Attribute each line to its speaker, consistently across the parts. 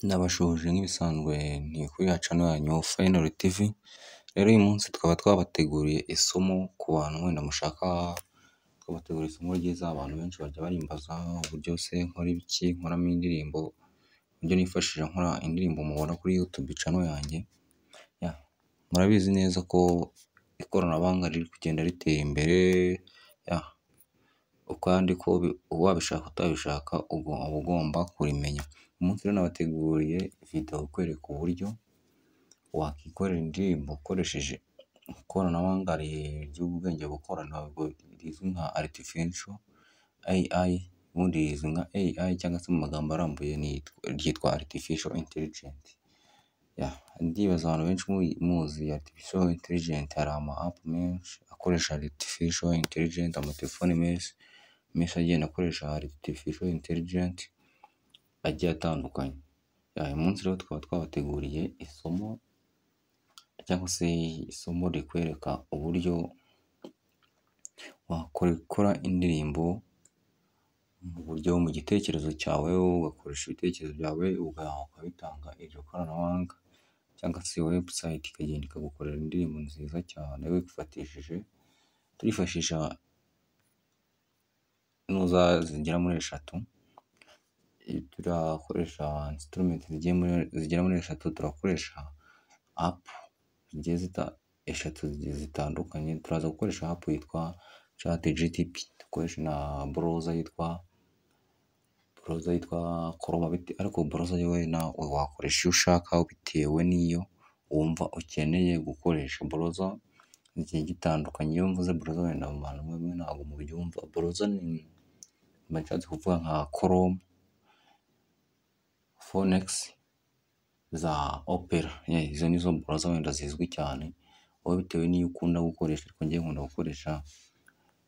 Speaker 1: Ndabashuhuje nk'ibisanzwe ni kuri ya channel yanyu Final TV, rero uyu munsi tukaba twabateguriye isomo ku bantu wenda mushaka, twabateguriye isomo ryiza abantu benshi bajya barimbaza uburyo se nkora ibiki, nkoramo indirimbo, uburyo nifashisha nkora indirimbo mubona kuri YouTube channel yanjye. Murabizi neza ko ikoranabuhanga riri kugenda ritera imbere, kandi ko wabishaka utabishaka uba ugomba kurimenya. Uyu munsi rero nabateguriye video ikwereka uburyo wakikorera indirimbo ukoresheje ikoranabuhanga ry'ubwenge bukorano rizwi nka artificial AI, ubundi rizwi nka AI cyangwa se mu magambo arambuye ryitwa artificial intelligence. Ndibaza abantu benshi muzi artificial intelligence, hari ama app menshi akoresha artificial intelligence, amatelefone menshi agenda akoresha artificial intelligence agiye atandukanye. Uyu munsi rero tukaba twabateguriye isomo cyangwa se isomo rikwereka uburyo wakora indirimbo mu buryo mu gitekerezo cyawe, ugakoresha ibitekerezo byawe ukabitanga iryo koranabuhanga cyangwa se website ikagenda ikagukorera indirimbo nziza cyane wifatishije. Turifashisha inuza zigera muri eshatu, turakoresha instrument zigera muri eshatu, turakoresha app zigiye eshatu zitandukanye. Turaza gukoresha app yitwa ChatGPT, dukoresha na browser yitwa Chrome, ariko browser yo nawe wakoresha iyo ushaka bitewe n'iyo wumva ukeneye gukoresha. Browser zigiye zitandukanye, iyo mvuze browser wenda abantu bamwe ntabwo mubyumva, browser ni mba nshatse kuvuga nka Chrome, Phoenix, za Opera, izo nizo browser wenda zizwi cyane, wowe bitewe n'iyo ukunda gukoresha, ariko njyewe nkunda gukoresha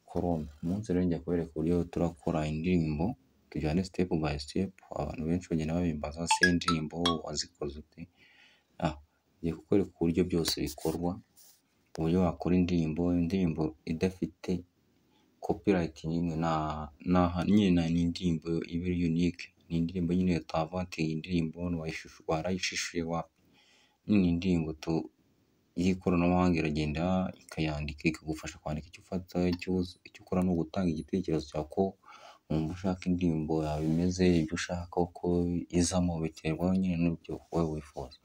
Speaker 1: Chrome. Uyu munsi rero ngiye kubereka uburyo turakora indirimbo, tujyane step by step. Abantu benshi bagenda babimbaza se indirimbo wazikoze ute? Ngiye kukwereka uburyo byose bikorwa, uburyo wakora indirimbo, indirimbo idafite copyright n'imwe, nyine ni indirimbo iba iri unique, ni indirimbo nyine utavuga ati iyi ndirimbo warayishishuye wapi, nyine indirimbo y'ikoranabuhanga iragenda ikayandika ikagufasha kwandika icyo ufata, icyo ukora ni ugutanga igitekerezo cyawe ko wumva ushaka indirimbo yawe imeze, ibyo ushaka ko izamo biterwa nyine n'ibyo wowe wifuza.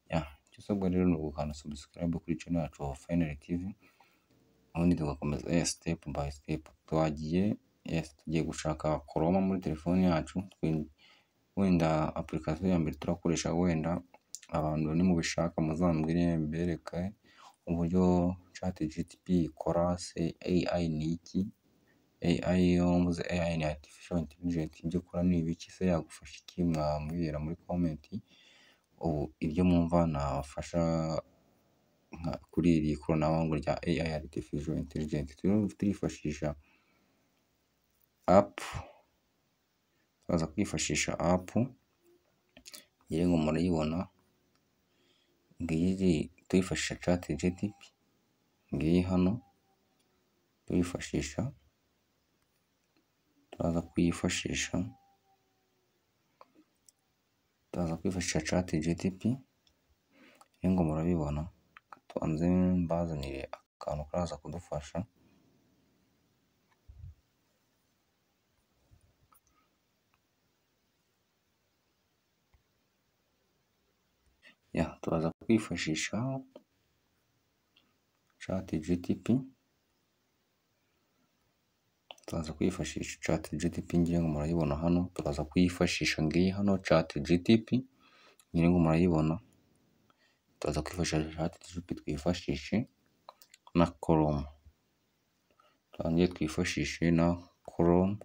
Speaker 1: Icyo usabwa rero ni ugukanda subscribe kuri channel yacu Final TV, ubundi tugakomeza step by step. Twagiye tugiye gushaka Chrome muri telefone yacu, wenda application ya mbere turakoresha, wenda abantu nimubishaka muzambwire mbereke uburyo ChatGPT ikora, se AI ni iki? AI iyo mvuze AI ni artificial intelligence, ibyo ukora ni ibiki se, yagufasha iki? Mwambwira muri comment ubu ibyo mwumva nabafasha kuri iri koranabuhanga rya AI artificial intelligence. Turifashisha app, turaza kwifashisha app ngira ngo murayibona ngiyi, turifashisha ChatGPT ngiyi hano, turifashisha, turaza kuyifashisha, turaza kwifashisha ChatGPT ngira ngo murabibona. Tubanze mbazanire akantu karaza kudufasha. Turaza kwifashisha ChatGPT, turaza kwifashisha ChatGPT ngira ngo murayibona hano, turaza kuyifashisha ngiyi hano ChatGPT ngira ngo murayibona. Turaza kwifashisha ChatGPT, twifashishe na Chrome, turangiye twifashishe na Chrome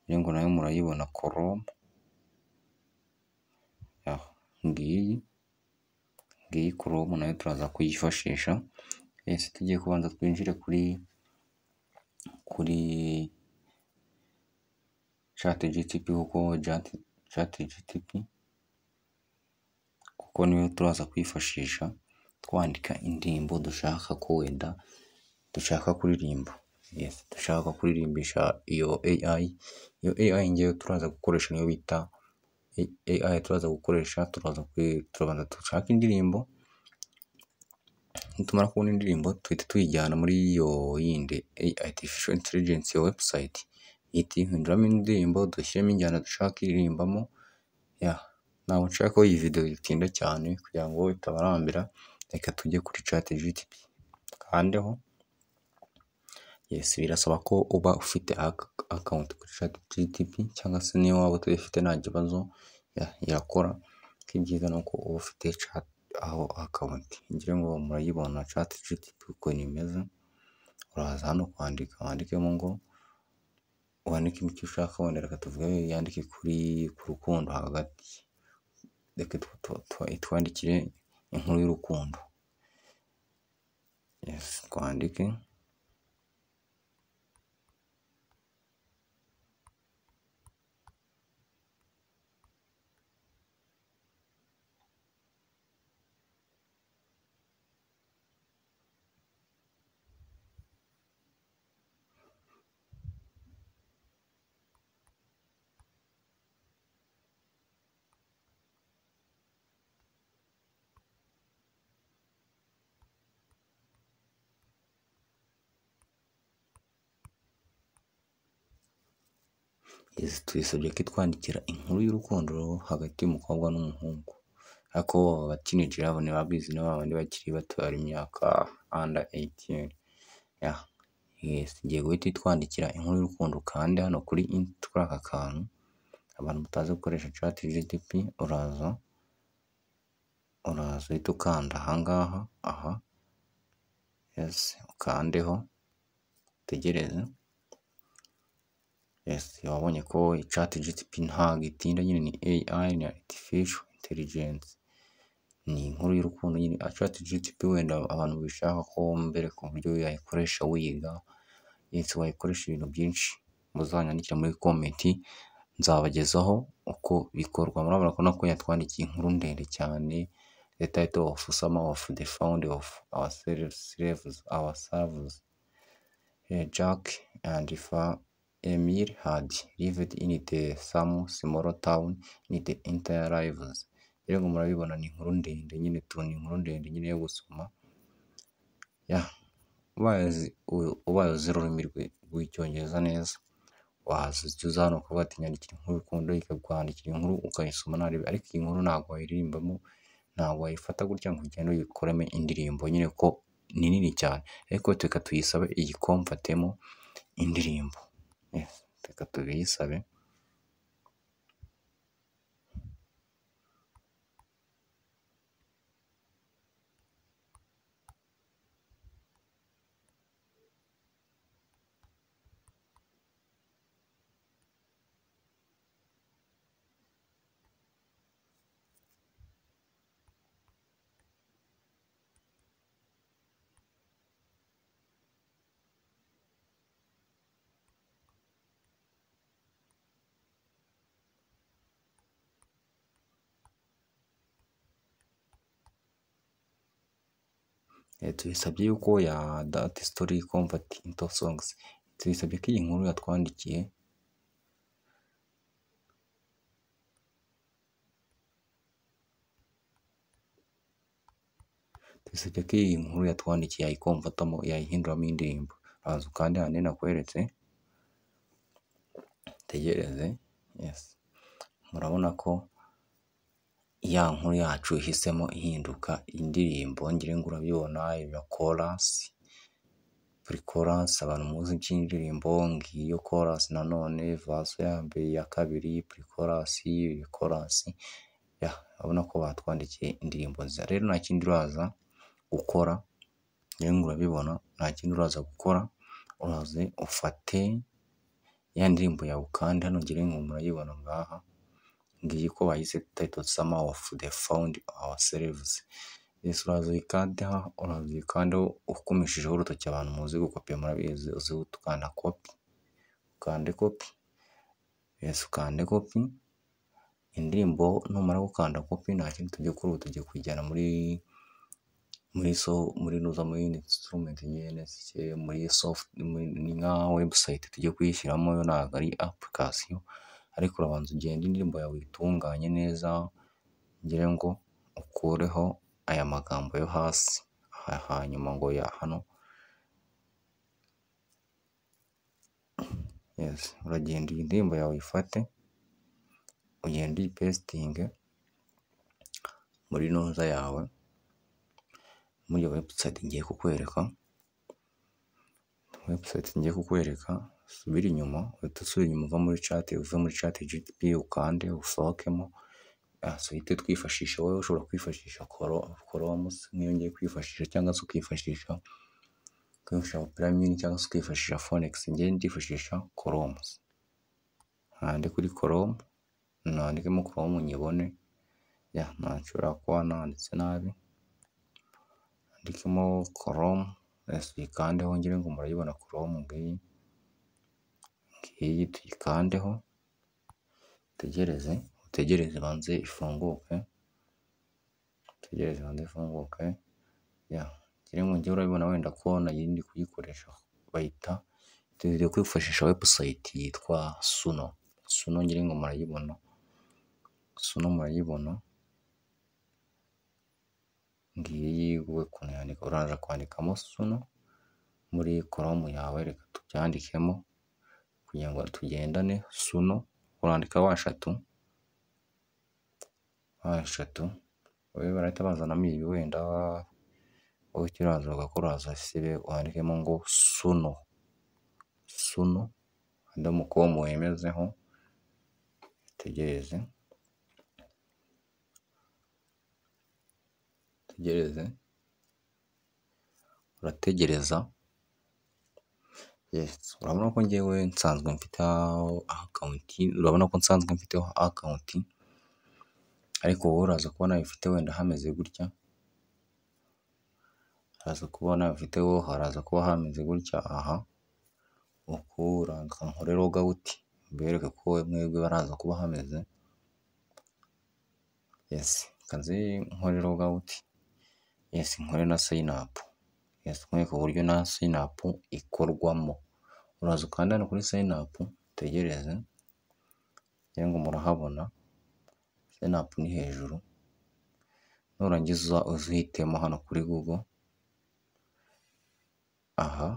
Speaker 1: ngira ngo nayo murayibona Chrome ngiyi, ngiyi Chrome nayo turaza kuyifashisha. Tugiye kubanza twinjire kuri ChatGPT, kuko ChatGPT kuko niyo turaza kwifashisha twandika indirimbo dushaka ko wenda dushaka kuririmba. Dushaka kuririmbisha iyo AI, iyo AI ngewe turaza gukoresha niyo bita AI turaza gukoresha, turabanza dushake indirimbo, nitumara kubona indirimbo tuhite tuyijyana muri iyo yindi artificial intelligence website, ihita ihinduramo indirimbo, dushyiremo injyana dushaka iririmbamo. Ntabwo nshaka ko iyi video itinda cyane kugira ngo itabarambira, reka tujye kuri ChatGPT kandeho. Yes, birasaba ko uba ufite account kuri ChatGPT cyangwa se niyo waba utayifite nta kibazo, irakora. Ibyiza ni uko uba ufite aho account, ngira ngo murayibona ChatGPT ukuntu imeze. Uraza hano kwandika, wandikemo ngo wandikemo icyo ushaka, wenda reka tuvuge yandike ku rukundo hagati, reka itwandikire inkuru y'urukundo. Yes, twandike. Tuyisabye ko itwandikira inkuru y'urukundo hagati y'umukobwa n'umuhungu, ariko aba teenager abo ntibabizi, ni babandi bakiri bato bari imyaka under 18. Yes, igiye guhita itwandikira inkuru y'urukundo. Kandi hano kuri aka kantu, abantu mutazi gukoresha ChatGPT, uraza uhita ukanda ahangaha, aha, yes, ukandeho utegereze. Yes, wabonye ko ChatGPT ntabwo itinda nyine, ni AI, ni artificial intelligence, ni inkuru y'urukundo nyine. ChatGPT wenda abantu bishaka ko mbereka uburyo yayikoresha wiga, yes, wayikoresha ibintu byinshi, muzanyandikire muri comment nzabagezaho uko bikorwa. Murabona ko nako yatwandikiye inkuru ndende cyane, the title of some of the found of ourselves, Jack and Emil had lived in the same small town in the entire lives. Rero murabibona ni inkuru ndende nyine, ni inkuru ndende nyine yo gusoma. Ubaye uzi ururimi rw'icyongereza neza, waza uza hano ukavuga ati nyandikira inkuru y'urukundo, ikakwandikira inkuru ukayisoma ntarebe. Ariko iyi nkuru ntabwo wayiririmbamo, ntabwo wayifata gutya ngo ugende uyikoremo indirimbo nyine, ko ni nini cyane. Ariko reka tuyisabe iyikomfatemo indirimbo. Reka tubiyisabe. Tuyisabye yuko ya that story convert into songs, tuyisabye ko iyi nkuru yatwandikiye yayikomvatamo, yayihinduramo indirimbo. Uraza ukande hano nakweretse, tegereze. Yes, murabona ko ya nkuru yacu ihisemo ihinduka indirimbo, ngira ngo urabibona, iyo chorus, pre-chorus, abantu muzi iby'indirimbo, ngiyo chorus nanone, verse ya mbere, iya kabiri, pre-chorus, chorus. Urabona ko batwandikiye indirimbo nziza. Rero nta kindi uraza gukora, ngira ngo urabibona, nta kindi uraza gukora, uraza ufate ya ndirimbo yawe ukande hano, ngira ngo murayibona ngaha, ngiyi ko bayise title summer of the found ourselves. Yes, uraza uyikandeho, uraza uyikandeho ukumishijeho urutoki, abantu muzi gukopiya murabizi, uzi ukanda copy, ukande copy. Yes, ukande copy indirimbo. Numara gukanda copy, nta kindi tugiye gukora, ubu tugiye kuyijyana muri nuza muri instrument nyine, muri soft, ni nka website tugiye kuyishyiramo, yo ntabwo ari application. Ariko urabanza ugende indirimbo yawe uyitunganye neza, ngire ngo ukureho aya magambo yo hasi, hanyuma ngo ya hano, uragenda iyi ndirimbo yawe uyifate, ugende uyipesitinge muri noza yawe, muri iyo webusayiti ngiye kukwereka, usubire inyuma, uhite usubira inyuma uva muri cati, uve muri cati jipiti ukande usohokemo, uhite twifashisha, wowe ushobora kwifashisha Koromu nk'iyo ngiye kwifashisha, cyangwa se ukifashisha Opera mini, cyangwa se ukifashisha Fonekisi, njyewe ndifashisha Koromu. Nkande kuri Koromu, nandikemo Koromu nyibone, nshobora kuba nanditse nabi, nandikemo Koromu, uyikandeho ngire ngo murayibona Koromu ngiyi, ngiyi tuyikandeho, utegereze, utegereze ibanze ifunguke, ngira ngo njyewe urabibona wenda ko nari ndi kuyikoresha, bayita, turi kwifashisha webusayiti yitwa Suno, Suno ngira ngo murayibona, Suno murayibona, ngiyi ukuntu yandika, uraza kwandikamo Suno muri Koromu yawe, reka tubyandikemo kugira ngo tugendane, Suno urandika wa eshatu, wowe barahita bazanamo ibi wenda, wowe icyo uraza ugakora uraza sibe wandikemo ngo Suno, Suno akadomo komu wemezeho, utegereze, urategereza, urabona ko njyewe nsanzwe mfiteho akawunti, urabona ko nsanzwe mfiteho akawunti, ariko wowe uraza kubona ifite wenda hameze gutya, uraza kubona ifiteho, haraza kuba hameze gutya, aha, uku reka nkore logawuti mbereke ko mwebwe baraza kuba hameze, reka nze nkore logawuti, nkore na sayinapu, nkwereke uburyo na sayinapu ikorwamo, uraza ukanda hano kuri sayinapu utegereze, ngira ngo murahabona, sayinapu ni hejuru, nurangiza uze uhitemo hano kuri Gugo, aha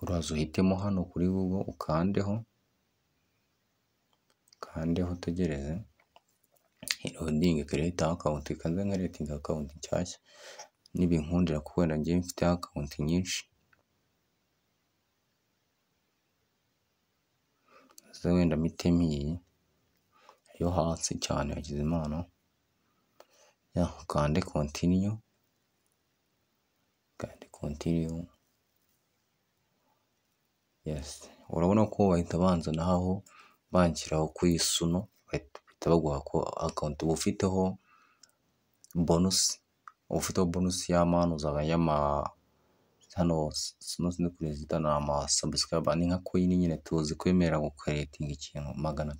Speaker 1: uraza uhitemo hano kuri Gugo ukandeho, ukandeho utegereze, irodinge kereyite akawunti, reka nze nkereyetinge akawunti nshyashya, nibinkundira kuko wenda njyewe mfite akawunti nyinshi, nze wenda mpitemo iyi yo hasi cyane Hakizimana, ukande kontiniyu, ukande kontiniyu, urabona ko bahita banzanaho aho banshyiraho kuri Suno, bahita baguha ko akawunti uba ufiteho bonusi, uba ufiteho bonusi y'amanuza y'ama, hano Suno sinzi ukuntu zita, ni amasabusikarayiba, ni nka koyini nyine tuzi kwemerera gukereyetinga ikintu 150,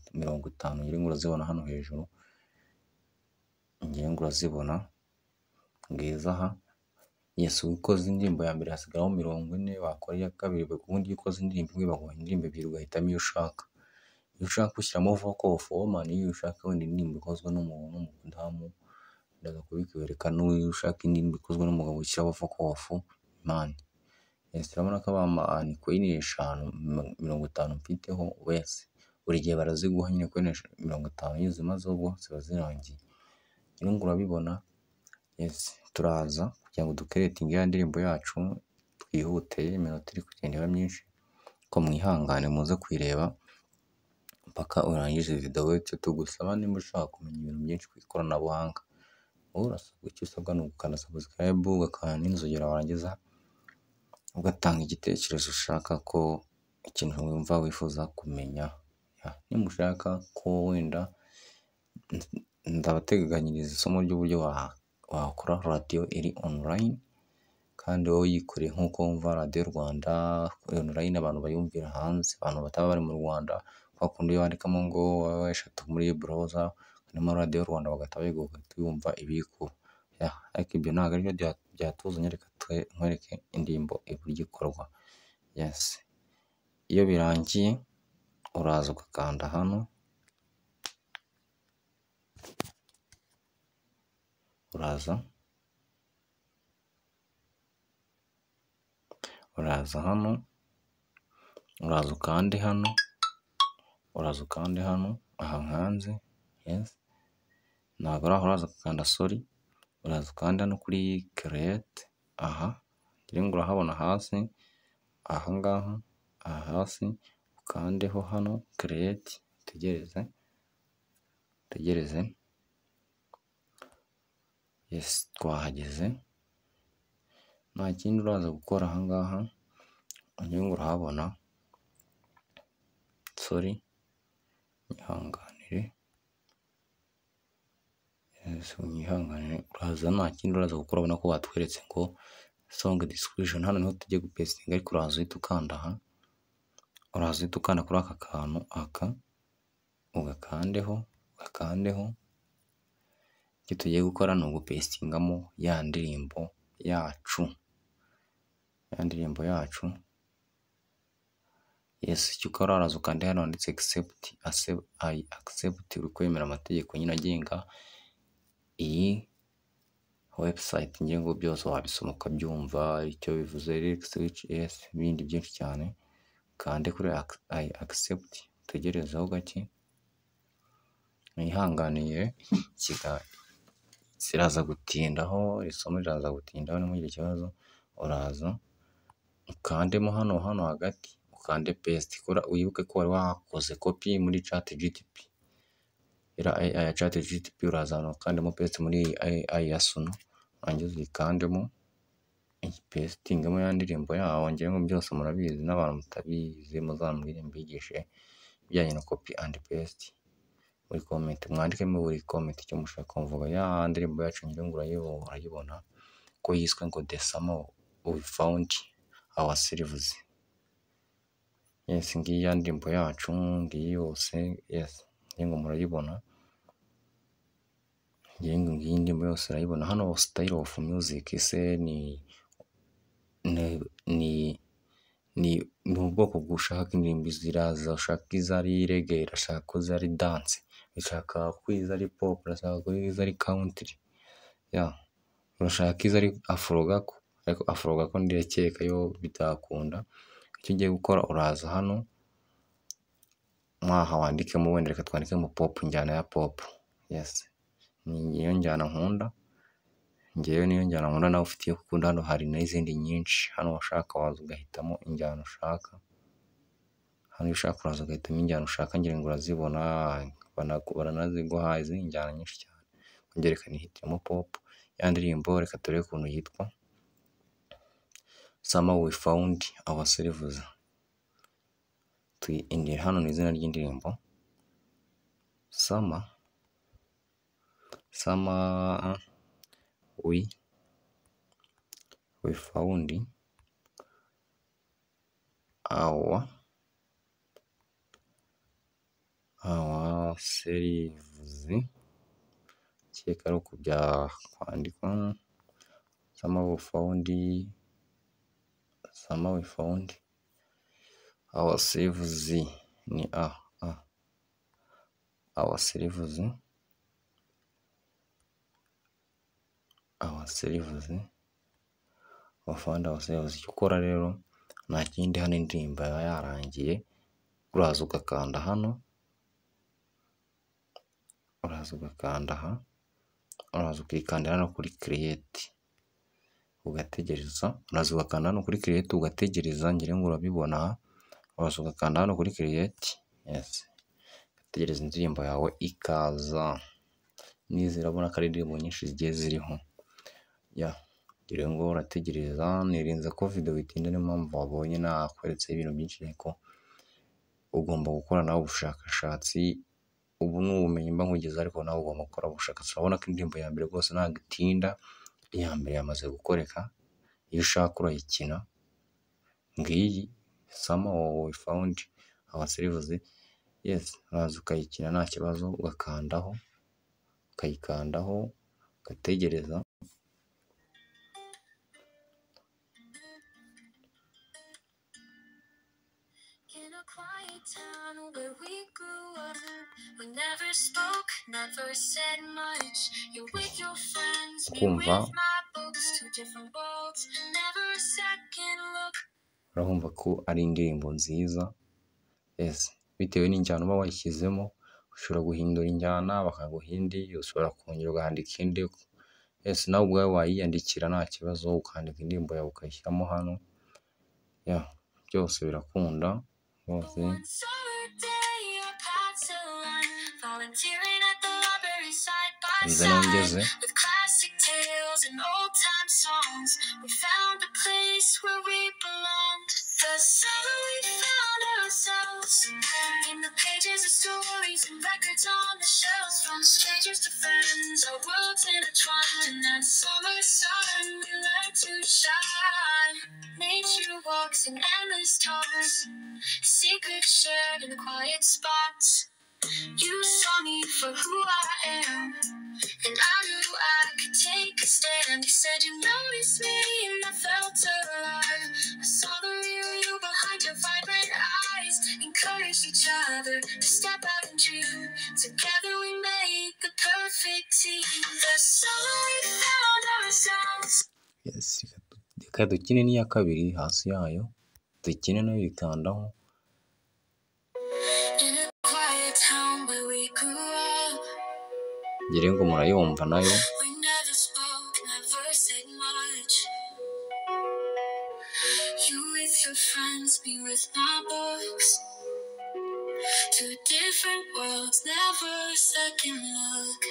Speaker 1: ngira ngo urazibona hano hejuru, ngira ngo urazibona, ngizi aha, ukoze indirimbo ya mbere hasigaraho 40, wakora iya kabiri, ubundi iyo ukoze indirimbo imwe baguha indirimbo ebyiri ugahitamo iyo ushaka, iyo ushaka ushyiramo voko ofu womani, iyo ushaka wenda indirimbo ikozwe n'umuntu w'umudamu, ndaza kubikwereka, n'iyo ushaka indirimbo ikozwe n'umugabo ushyiraho voko ofu mani, urabona ko ni koyini 5 50 mfiteho wese, buri gihe baraziguha nyine koyini 50, iyo uzimazeho ubwo ziba zirangiye, ngira ngo urabibona, turaza kugira ngo dukereyetinge ya ndirimbo yacu twihute, iminota iri kugenda iba myinshi, ariko mwihangane muze kuyireba mpaka urangije videwo, icyo tugusaba nimba ushaka kumenya ibintu byinshi ku ikoranabuhanga, wowe urasabwa, icyo usabwa ni ugukanda sabusikarayibu, ugakanda n'inzogera, warangiza ugatanga igitekerezo ushaka ko ikintu wumva wifuza kumenya, nimushaka ko wenda ndabateganyiriza isomo ry'uburyo wakora radiyo iri onurayini, kandi wowe uyikoreye nk'uko wumva radiyo Rwanda onurayini, abantu bayumvira hanze, abantu bataba bari mu Rwanda, kwa kundi iyo wandikamo ngo eshatu muri burawuza, harimo radiyo Rwanda bagahita bayiguha ugahita uyumva ibiri kuba, ariko ibyo ntabwo aribyo byatuzanye, reka nkwereke indirimbo uburyo ikorwa, iyo birangiye Uraza ugakanda hano, uraza hano, uraza ukande hano, uraza ukande hano aha nkanze, yes, ntabwo ari aho uraza gukanda, sorry, uraza ukanda hano kuri create, aha ngira ngo urahabona hasi, aha ngaha, aha hasi ukandeho hano create, utegereze, utegereze, yes, twahageze. Nta kindi uraza gukora aha ngaha, ngira ngo urahabona, sorry, nyihanganire, yes, unyihanganire, uraza nta kindi uraza gukora, urabona ko batweretse ngo song description, hano niho tugiye gupesitinga, ariko uraza uhita ukanda aha, uraza uhita ukanda kuri aka kantu aka, ugakandeho, ugakandeho. Icyo tugiye gukora ni ugupesitingamo ya ndirimbo yacu, ya ndirimbo yacu, yes. Icyo ukora uraza ukanda hano handitse accept, I accept, uri kwemera amategeko nyine agenga iyi website, ngira ngo byose wabisoma ukabyumva icyo bivuze, lyrics, yes, n'ibindi byinshi cyane. Kande kuri I accept, utegerezeho gake, mwihanganiye, ziraza gutindaho, isomo riraza gutindaho, ntimugire ikibazo. Uraza ukandemo hano, hano hagati ukande paste, wibuke ko wari wakoze copy muri ChatGPT, iriya AI ya ChatGPT, uraza hano ukandemo paste muri AI ya Suno, urangiza uyikandemo, uyipesitingemo ya ndirimbo yawe. Ngira ngo byose murabizi, n'abantu mutabizi muzambwire mbigishe ibijyanye na copy and paste muri comment, mwandikemo buri comment icyo mushaka mvuga. Ya ndirimbo yacu ngira ngo urayibona ko yiswe ngo The Summer We Found Ourselves, yes, ngiyi ya ndirimbo yacu, ngiyi yose, yes, ngira ngo murayibona, ngira ngo ngiyi ndirimbo yose urayibona. Hano style of music se ni ni ni ni ubwoko bw'ushaka indirimbo ziraza, ushaka izo ari reggae, urashaka ko izo ari dance, urashaka ko izo ari pop, urashaka ko izo ari country, ya, urashaka izo ari afro gako, ariko afro gako ndakeka yo bitakunda. Icyo ugiye gukora uraza hano mwaha wandikemo, wenda reka twandikemo pop, injyana ya pop, yes, niyo njyana nkunda njyewe, niyo njyana nkunda, nawe ufite iyo ukunda. Hano hari n'izindi nyinshi, hano washaka waza ugahitamo injyana ushaka, hano iyo ushaka uraza ugahitamo injyana ushaka, ngira ngo urazibona, baranaziguha izindi njyana nyinshi cyane. Njye reka nihitiremo pop. Ya ndirimbo reka turebe ukuntu yitwa, Summer We Found Ourselves, hano ni izina ry'indirimbo, Summer, Summer We Found Ourselves, ndakeka ari uku byakwandikwa, Summer We Found, Summer We Found Ourselves, ni a a ourselves, ourselves, We Found Ourselves. Icyo ukora rero nta kindi, hano indirimbo yaba yarangiye, uraza ugakanda hano, uraza ugakanda aha, uraza ukikandira hano kuri create, ugategereza, uraza ugakanda hano kuri create ugategereza, ngira ngo urabibona aha, uraza ugakanda hano kuri create, yes, ugategereza indirimbo yawe ikaza. N'izi urabona ko ari indirimbo nyinshi zigiye ziriho, ya, ngira ngo urategereza. Nirinze ko video itinda, niyo mpamvu wabonye nakweretse ibintu byinshi, ariko ugomba gukora nawe ubushakashatsi. Ubu ni ubumenyi mba nkugezeho, ariko nawe ugomba gukora ubushakashatsi. Urabona ko indirimbo ya mbere rwose ntabwo itinda, iya mbere yamaze gukoreka, iyo ushaka urayikina. Ngiyi Summer We Found Ourselves, yes, uraza ukayikina nta kibazo, ugakandaho, ukayikandaho, ugategereza.
Speaker 2: In a quiet town
Speaker 1: Ukumva urumva ko ari indirimbo nziza, yes, bitewe n'injyana uba wayishyizemo, ushobora guhindura injyana bakaguha indi, ushobora kongera ugandika indi, yes, nawe ubwawe wayiyandikira nta kibazo, ukandika indirimbo yawe ukayishyiramo hano, yeah, byose birakunda rwose. Nze nongeze.
Speaker 2: You saw me for who I am, and I knew I could take a stand. You said you noticed me, and I felt alive. I saw the real you behind your vibrant eyes. Encouraged each other to step out and dream. Together we made the perfect team. The summer we found ourselves.
Speaker 1: Yes, reka dukine n'iya kabiri hasi yayo, dukine nayo yikandaho.
Speaker 2: In a quiet town where we grew up.
Speaker 1: Ngira ngo murayumva nayo.
Speaker 2: We never spoke, never said much. You with your friends, me with my books. Two different worlds, never a second look.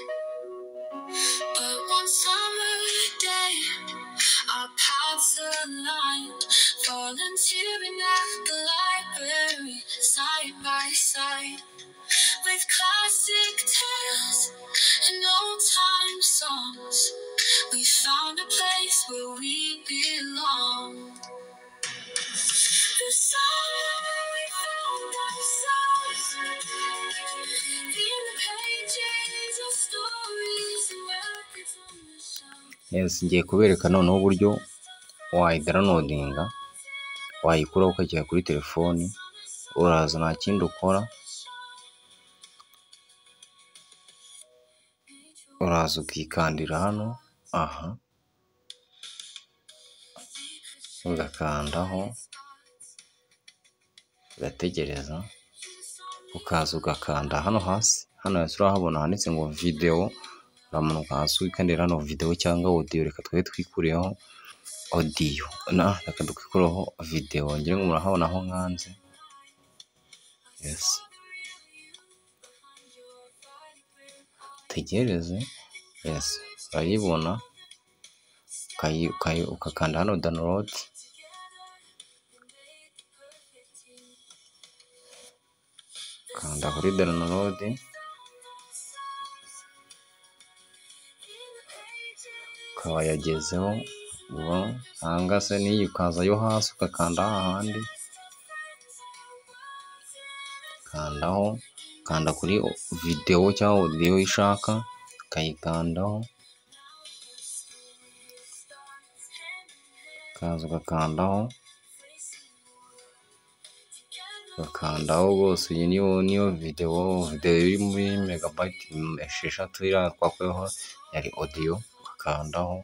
Speaker 2: But one summer day, our paths aligned, volunteering at the library, side by side. With classic tales and old time songs, we found a place where we belong. The summer we found ourselves, in the pages of stories and records on the shelf.
Speaker 1: Yes, ngiye kubereka noneho uburyo wayidownloadinga, wayikuraho ukajya kuri telefoni, uraza nta kindi ukora, uraza ukikandira hano, aha, ugakandaho, ugategereza, ukaza ugakanda hano hasi, hano hasi urahabona handitse ngo video, uramanuka hasi wikandira hano video cyangwa audio, reka twe twikureho audio, na reka twikureho video, ngira ngo murahabona aho nkanze. Yes, tegereze. Yes, urayibona, ukakanda hano download, kanda kuri download, ukaba yagezeho ubwo, cyangwa se n'iyi ukaza yo hasi ugakanda hahandi, kandaho, kanda kuri video cyangwa audio ushaka, ukayikandaho, ukaza ugakandaho, ugakandaho rwose. Iyi niyo video, video iri muri megabyte 6 iriya twakuyeho yari audio, ugakandaho,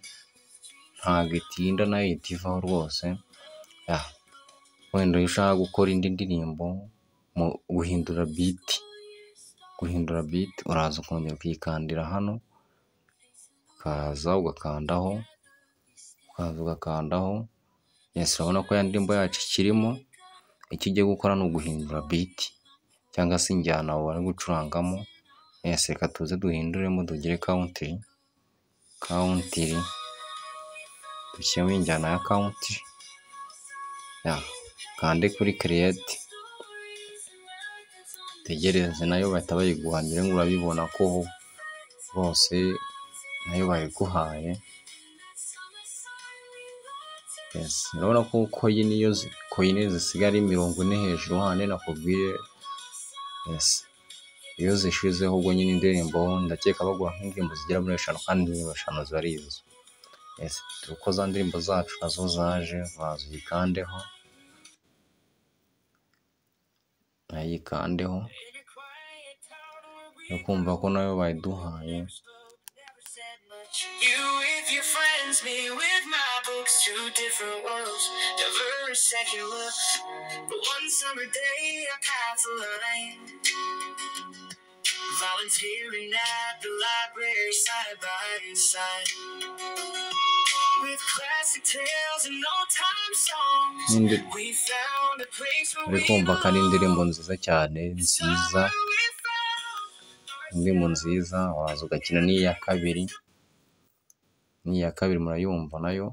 Speaker 1: ntabwo itinda nayo ihita ivaho rwose. Wenda iyo ushaka gukora indi ndirimbo, mu guhindura beat, guhindura beat uraza ukongera ukikandira hano, ukaza ugakandaho, ukaza ugakandaho. Yes, urabona ko ya ndirimbo yacu ikirimo, icyo ugiye gukora ni uguhindura beat cyangwa se injyana bari gucurangamo. Yes, reka tuze duhinduremo tugire country, country, dushyiremo injyana ya country. Ya, kande kuri create, tegereze nayo bahita bayiguha, ngira ngo urabibona ko bose nayo bayiguhaye. Yes, urabona ko coin iyo coin zisigaye ari 40 hejuru hane nakubwiye. Yes, iyo zishizeho ubwo nyine indirimbo ndakeka baguha nk'indirimbo zigera muri 5, kandi indirimbo 5 ziba ari izo. Yes, uko za ndirimbo zacu nazo zaje, baza uyikandeho. Nayo ikandeho, uri kumva ko nayo bayiduhaye.
Speaker 2: You with your friends, me with my books, two different worlds. Never a second look. But one summer day, our paths aligned. Volunteering at the library side by side. With classic tales and old time songs.
Speaker 1: N'indi-
Speaker 2: We found a place where
Speaker 1: Uri
Speaker 2: we
Speaker 1: kumva ko ari indirimbo
Speaker 2: belong.
Speaker 1: nziza cyane, nziza,
Speaker 2: Summer we found
Speaker 1: indirimbo nziza, uraza ugakina n'iya kabiri, n'iya kabiri murayumva nayo.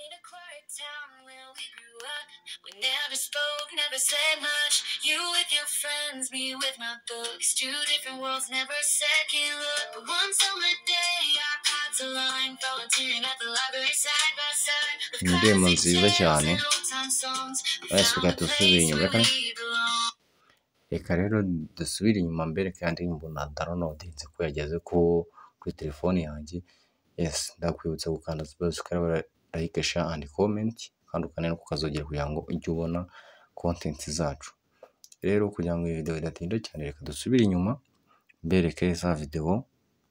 Speaker 2: In a quiet town where we grew up, we never spoke, never said much. You with your friends, me with my books, two different worlds, never second look. But one summer day, our paths aligned, volunteering at the library side by side. With
Speaker 1: Indirimbo
Speaker 2: classic
Speaker 1: nziza
Speaker 2: tales
Speaker 1: cyane.
Speaker 2: and old time songs, we
Speaker 1: Yes,
Speaker 2: found a
Speaker 1: reka dusubire
Speaker 2: place
Speaker 1: inyuma,
Speaker 2: where
Speaker 1: reka
Speaker 2: we belong.
Speaker 1: Reka rero dusubire inyuma mbereke ya ndirimbo na downloadinze ko yageze kuri telefone yanjye. Yes, ndakwibutsa gukanda subscribe, like, share and comment, kandi ukande no kukazogera kugira ngo ujye ubona content zacu. Rero kugira ngo iyi video idatinda cyane, reka dusubire inyuma mbereke za video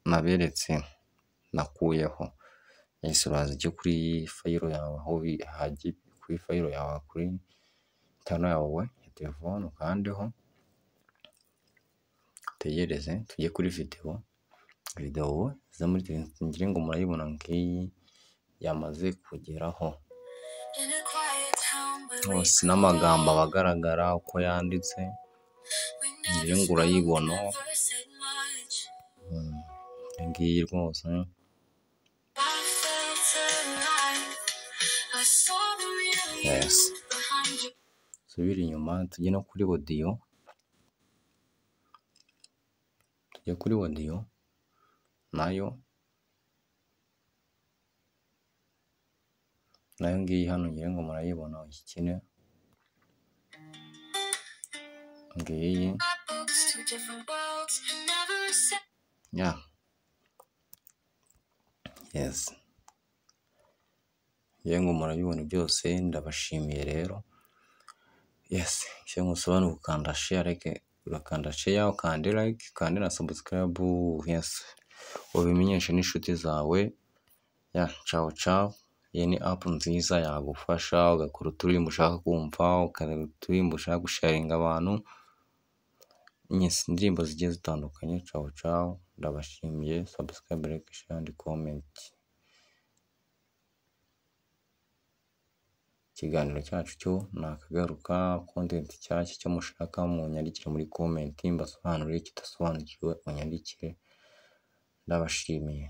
Speaker 1: naberetse nakuyeho. Yes, uraza ujye kuri file yawe, aho hagiye kuri file yawe, kuri tano yawe ya telefone, ukandeho, utegereze tujye kuri video. Video zo muri telefone ngira ngo murayibona, ngiyi yamaze kugeraho.
Speaker 2: In a quiet town where we
Speaker 1: Hose
Speaker 2: grew
Speaker 1: n'amagambo
Speaker 2: up,
Speaker 1: aba agaragara uko yanditse,
Speaker 2: we
Speaker 1: ngira
Speaker 2: never
Speaker 1: ngo
Speaker 2: spoke,
Speaker 1: urayibona.
Speaker 2: never said much.
Speaker 1: Iyi ngiyi rwose.
Speaker 2: I felt alive. I saw the real you
Speaker 1: Yes.
Speaker 2: behind you.
Speaker 1: Subire inyuma tujye no kuri audio, tujye kuri audio nayo, nayo ngiyi hano ngira ngo murayibona, uyikine ngiyi.
Speaker 2: My books, two different worlds, never said.
Speaker 1: Ya, yes, ngira ngo murabibona byose, ndabashimiye rero. Yes, icyo ngusaba ni ugukanda share, like, urakanda share, ukande like, ukande na subscribe. Yes, ubimenyeshe n'inshuti zawe. Ya, ciao ciao. Iyi ni app nziza yagufasha ugakora uturirimbo ushaka kumva, ukareba uturirimbo ushaka gusharinga abantu. Yes, indirimbo zigiye zitandukanye. Ciao ciao, ndabashimiye. Subscribe, like, share and comment. Ikiganiro cyacu cyo nakagaruka, content nshyashya icyo mushaka munyandikire muri comment, mbasobanurire, ikidasobanukiwe unyandikire, ndabashimiye.